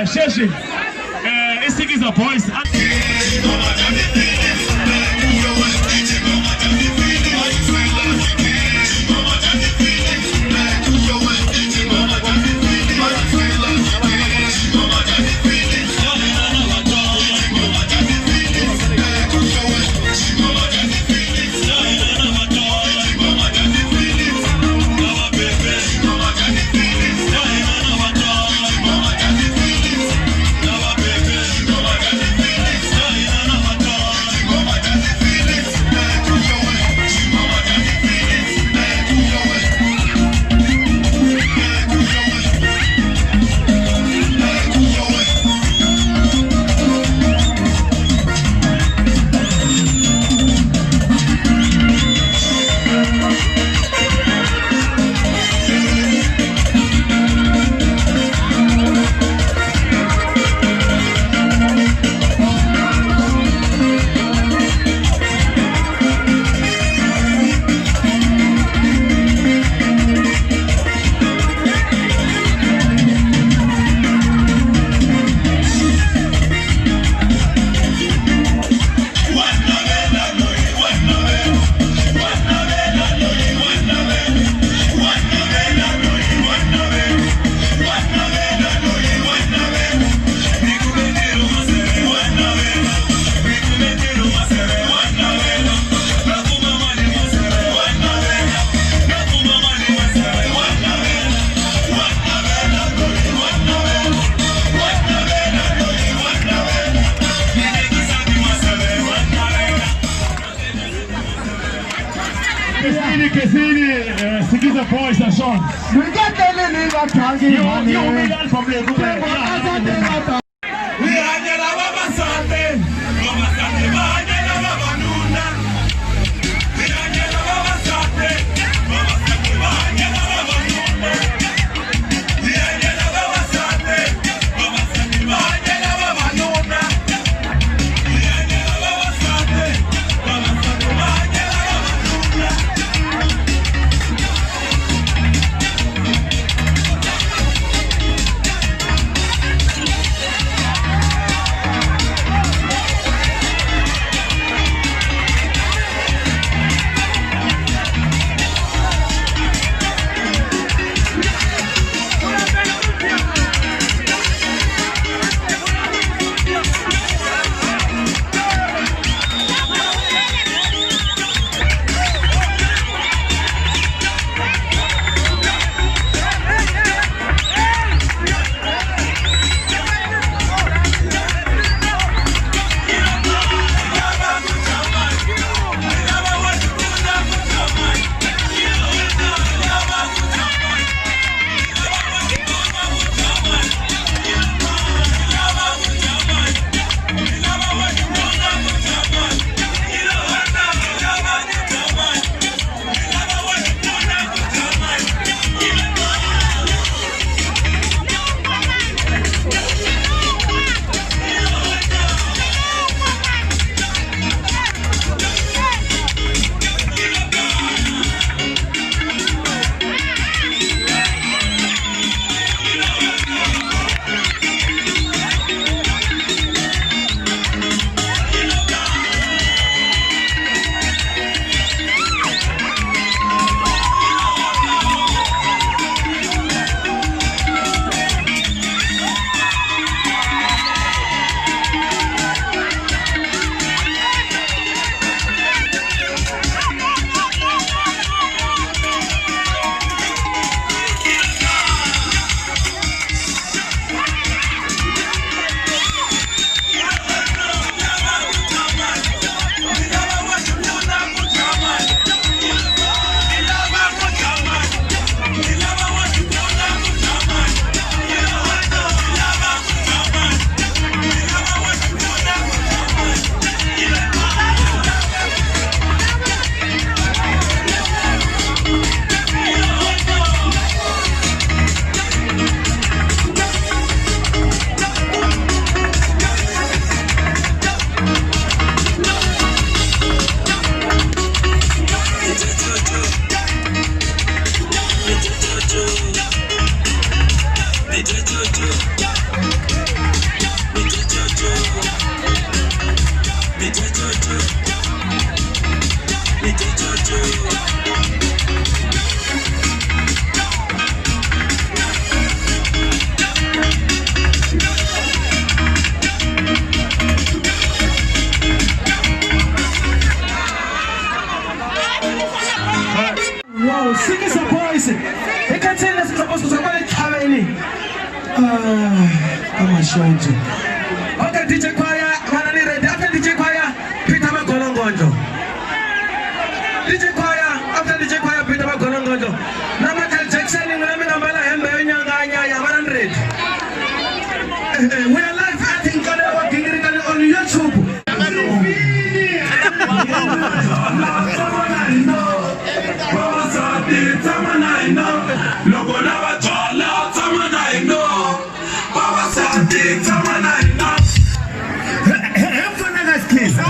Sweswi i Sikiza Boys. Sikiza Boys na Sean. Yi humile album leyi kumbe Hi hanyela vavasati, vavasati va hanyela vavanuna. Hi hanyela vavasati, vavasati va hanyela vavanuna. Hi hanyela vavasati, vavasati va hanyela vavanuna. Hi hanyela vavasati, vavasati va hanyela vavanuna. Wow, Sikisa Boys. Ekhathini Sikisa Boys kuzoba lechaveni. Ah, amashonjo. Okay, DJ Choir, vana ni ready. After DJ Choir, Peter Magolongonjo. DJ Choir, after DJ Choir, Peter Magolongonjo. Na Michael Jackson ngina mina mbala hembe yonyanganya ya vana ni ready. We are live at Nkane wa Gingirikane on YouTube. Loko lava byala tshama na hina vavasati tshama na hina. Mfana Sikhisa.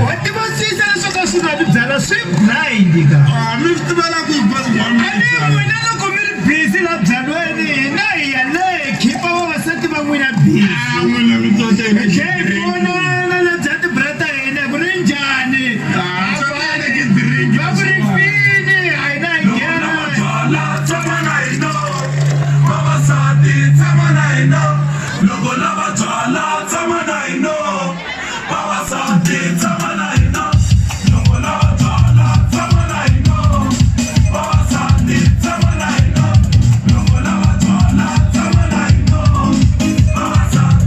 Wa tivosisa leswaku a swi nga vi byala swi blind ka. Mi swi tivela ku A ni n'wina loko mi ri busy la byalweni hina hi ya le hi khipa vavasati va n'wina busy. N'wina mi Hi tlhe hi pfunana na bya tibra ta hina ku ri njhani. Va ku ri fini a hina hi nghena. Byala tshama na hina vavasati tshama na hina loko lava byala tshama na hina vavasati tshama na hina loko lava byala tshama na hina vavasati tshama na hina loko lava byala tshama na hina vavasati.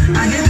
Yeah.